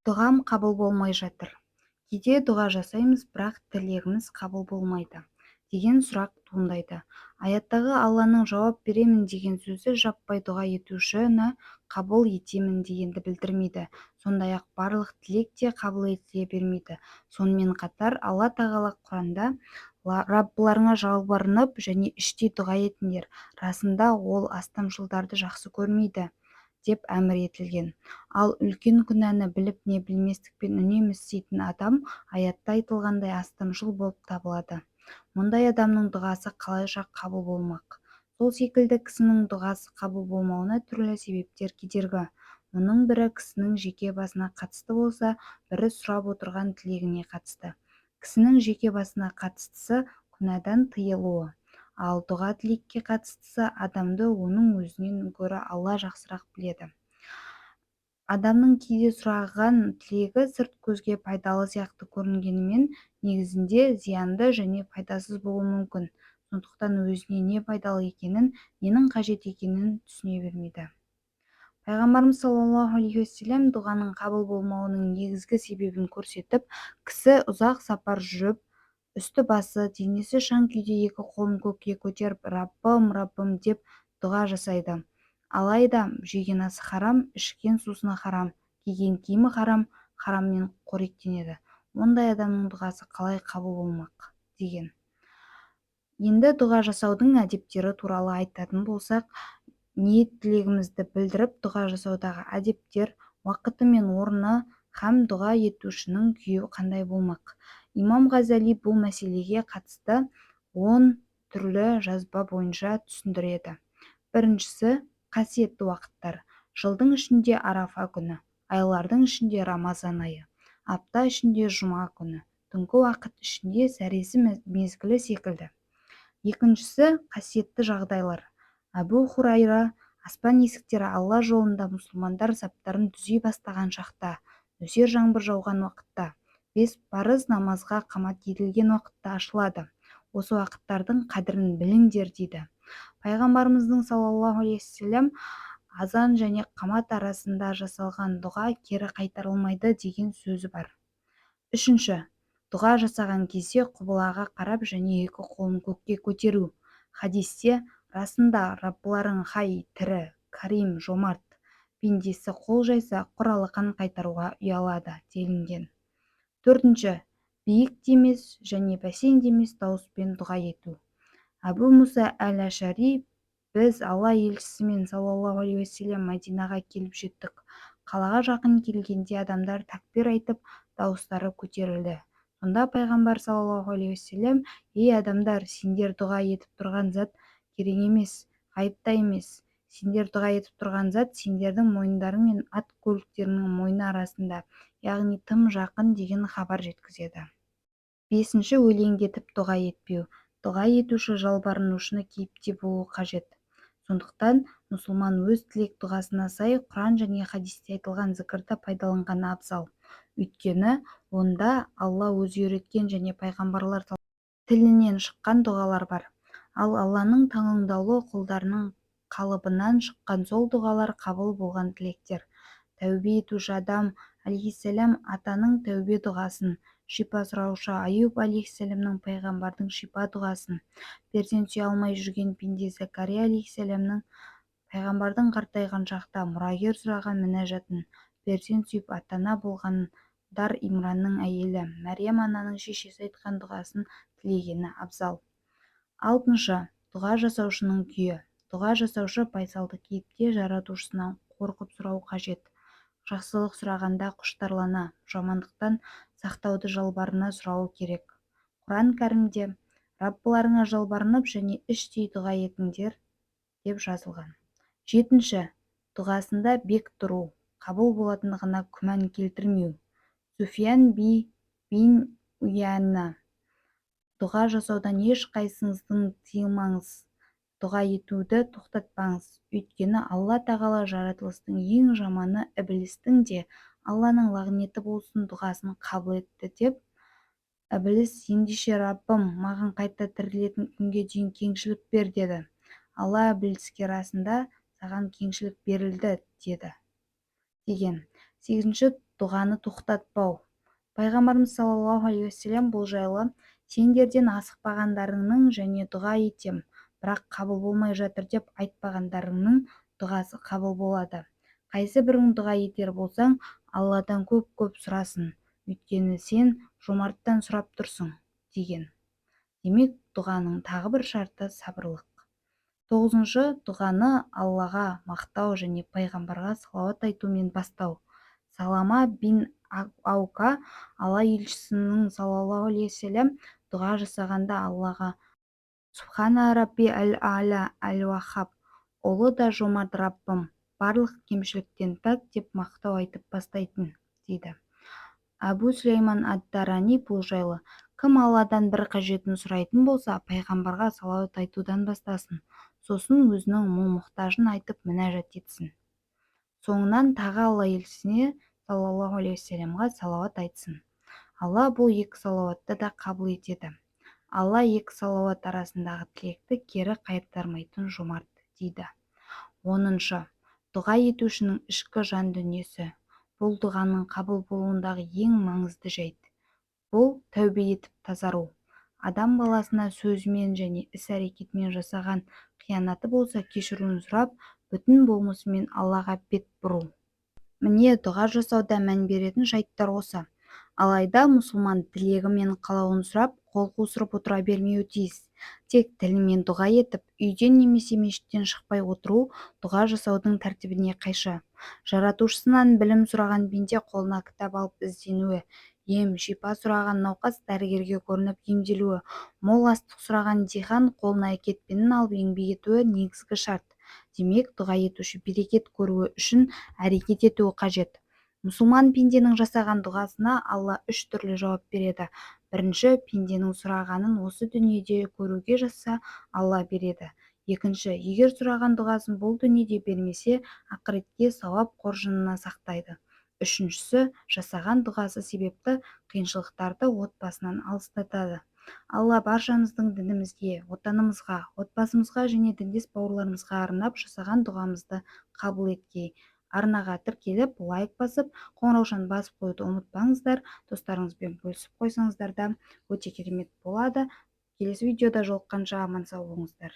Дұғам қабыл болмай жатыр. Кейде дұға жасаймыз, бірақ тілегіміз қабыл болмайды деген сұрақ туындайды. Аяттағы Алланың жауап беремін деген сөзі жаппай дұға етушіні қабыл етемін дегенді білдірмейді. Сондай-ақ барлық тілек те қабыл етіле бермейді. Сонымен қатар Алла Тағала Құранда: «Раббыларыңа жалбарынып және іштей дұға етіңдер, расында, Ол астамшылдарды жақсы көрмейді», – деп әмір етілген. Ал үлкен күнәні біліп не білместікпен үнемі істейтін адам аятта айтылғандай астамшыл болып табылады. Мұндай адамның дұғасы қалайша қабыл болмақ? Сол секілді кісінің дұғасы қабыл болмауына түрлі себептер кедергі. Мұның бірі кісінің жеке басына қатысты болса, бірі сұрап отырған тілегіне қатысты. Кісінің жеке басына қатыстысы – күнәдан тыйылуы. Ал дұға-тілекке қатыстысы адамды оның өзінен гөрі Алла жақсырақ біледі. Адамның кейде сұраған тілегі сырт көзге пайдалы сияқты көрінгенімен, негізінде зиянды және пайдасыз болуы мүмкін. Сондықтан өзіне не пайдалы екенін, ненің қажет екенін түсіне бермейді. Пайғамбарымыз саллаллаху алейхи уассалам дұғаның қабыл болмауының негізгі себебін көрсетіп, кісі ұзақ сапар жүріп, үсті-басы, денесі шаң күйде екі қолын көкке көтеріп, «Раббым, Раббым» деп дұға жасайды. Алайда жеген асы харам, ішкен сусыны харам, киген киімі харам, хараммен қоректенеді. Ондай адамның дұғасы қалай қабыл болмақ деген. Енді дұға жасаудың әдептері туралы айтатын болсақ, ниет-тілегімізді білдіріп дұға жасаудағы әдептер, уақыты мен орны һәм дұға етушінің күйі қандай болмақ? Имам Ғазали бұл мәселеге қатысты 10 түрлі жазба бойынша түсіндіреді. Біріншісі – қасиетті уақыттар. Жылдың ішінде Арафа күні, айлардың ішінде Рамазан айы, апта ішінде жұма күні, түнгі уақыт ішінде сәресі мезгілі секілді. Екіншісі – қасиетті жағдайлар. Әбу Хурайра: «Аспан есіктері Алла жолында мұсылмандар саптарын түзей бастаған шақта, нөсер жаңбыр жауған уақытта, бес парыз намазға қамат етілген уақытта ашылады. Осы уақыттардың қадірін біліңдер», – дейді. Пайғамбарымыздың саллаллаху алейхи «Азан және қамат арасында жасалған дұға кері қайтарылмайды» деген сөзі бар. Үшінші, дұға жасаған кезде құбылаға қарап және екі қолын көкке көтеру. Хадисте: «Расында, Раббыларың хай, тірі, карим, жомарт. Пендесі қол жайса, құр алақан қайтаруға ұялады», – делінген. Төртінші, биік те емес және бәсең де емес дауыспен дұға ету. Әбу Мұса әл-Ашари: «Біз Алла елшісімен саллаллаху алейхи уассалам Мәдинаға келіп жеттік. Қалаға жақын келгенде адамдар тәкбир айтып, дауыстары көтерілді. Сонда пайғамбар саллаллаху алейхи уассалам: «Ей, адамдар, сендер дұға етіп тұрған зат керең емес, ғайыпта емес. Сендер дұға етіп тұрған зат сендердің мойындарың мен ат көліктеріңнің мойны арасында, яғни тым жақын», – деген хабар жеткізеді. Бесінші, өлеңдетіп дұға етпеу. Дұға етуші жалбарынушы кейіпте болуы қажет. Сондықтан мұсылман өз тілек дұғасына сай Құран және хадисте айтылған зікірді пайдаланғаны абзал. Өйткені онда Алла өзі үйреткен және пайғамбарлар тілінен шыққан дұғалар бар. Ал Алланың таңдаулы құлдарының қалыбынан шыққан сол дұғалар қабыл болған тілектер. Тәубе етуші Адам алейхиссалам атаның тәубе дұғасын, шипа сұраушы Аюб алейхиссаламның пайғамбардың шипа дұғасын, перзент сүйе алмай жүрген пенде Зәкәрия алейхиссаламның пайғамбардың қартайған шақта мұрагер сұраған мінәжатын, перзент сүйіп ата-ана болғандар Имранның әйелі Мәриям ананың шешесі айтқан дұғасын тілегені абзал. Алтыншы, дұға жасаушының күйі. Дұға жасаушы байсалды кейіпте, жаратушысынан қорқып сұрауы қажет. Жақсылық сұрағанда құштарлана, жамандықтан сақтауды жалбарына сұрауы керек. Құран кәрімде: «Раббыларыңа жалбарынып және іштей дұға етіңдер», – деп жазылған. Жетінші, дұғасында бек тұру, қабыл болатындығына күмән келтірмеу. Суфиян бин Уяйна: «Дұға жасаудан ешқайсыңызды тыймаңыз, дұға етуді тоқтатпаңыз. Өйткені Алла Тағала жаратылыстың ең жаманы ібілістің де, Алланың лағнеті болсын, дұғасын қабыл етті деп. Ібіліс: «Ендеше, Раббым, маған қайта тірілетін күнге дейін кеңшілік бер», – деді. Алла ібіліске: «Расында, саған кеңшілік берілді», – деді деген. Сегізінші. Дұғаны тоқтатпау. Пайғамбарымыз саллаллаху алейхи уассалам бұл жайлы: «Сендерден асықпағандарыңның және дұға етем, бірақ қабыл болмай жатыр деп айтпағандарыңның дұғасы қабыл болады. Қайсы бірің дұға етер болсаң, Алладан көп-көп сұрасын, өйткені сен жомарттан сұрап тұрсың», – деген. Демек, дұғаның тағы бір шарты – сабырлық. Тоғызыншы, дұғаны Аллаға мақтау және пайғамбарға салауат айтумен бастау. Салама бин Аука Алла елшісінің саллаллаху алейхи уассалам дұға жасағанда Аллаға: «Субхана рабби әл-а'ла әл-уаххаб», «Ұлы да жомарт Раббым, барлық кемшіліктен пәк», – деп мақтау айтып бастайтын, дейді. Әбу Сүлейман ад-Дарани бұл жайлы: «Кім Алладан бір қажетін сұрайтын болса, пайғамбарға салауат айтудан бастасын, сосын өзінің мұң-мұқтажын айтып мінәжат етсін, соңынан тағы Алла елшісіне саллаллаху алейхи уассаламға салауат айтсын. Алла бұл екі салауатты да қабыл етеді. Алла екі салауат арасындағы тілекті кері қайтармайтын жомарт», – дейді. 10-шы, дұға етушінің ішкі жан дүниесі. Бұл дұғаның қабыл болуындағы ең маңызды жайт. Бұл – тәубе етіп тазару. Адам баласына сөзімен және іс-әрекетімен жасаған қиянаты болса, кешіруін сұрап, бүтін болмысымен Аллаға бет бұру. Міне, дұға жасауда мән беретін жайттар осы. Алайда мұсылман тілегі мен қалауын сұрап, қол қусырып отыра бермеуі тиіс. Тек тілімен дұға етіп, үйден немесе мешіттен шықпай отыру дұға жасаудың тәртібіне қайшы. Жаратушысынан білім сұраған пенде қолына кітап алып ізденуі, ем, шипа сұраған науқас дәрігерге көрініп емделуі, мол астық сұраған дихан қолына кетпенін алып еңбек етуі негізгі шарт. Демек, дұға етуші берекет көруі үшін әрекет етуі қажет. Мұсылман пенденің жасаған дұғасына Алла үш түрлі жауап береді. Бірінші, пенденің сұрағанын осы дүниеде көруге жазса, Алла береді. Екінші, егер сұраған дұғасын бұл дүниеде бермесе, ақыретке сауап қоржынына сақтайды. Үшіншісі, жасаған дұғасы себепті қиыншылықтарды отбасынан алыстатады. Алла баршамыздың дінімізге, отанымызға, отбасымызға және діндес бауырларымызға арнап жасаған дұғамызды қабыл еткей. Арнаға тіркеліп, лайк басып, қоңыраушаны басып қоюды ұмытпаңыздар. Достарыңызбен бөлісіп қойсаңыздар да өте керемет болады. Келесі видеода жолыққанша аман сау болыңыздар.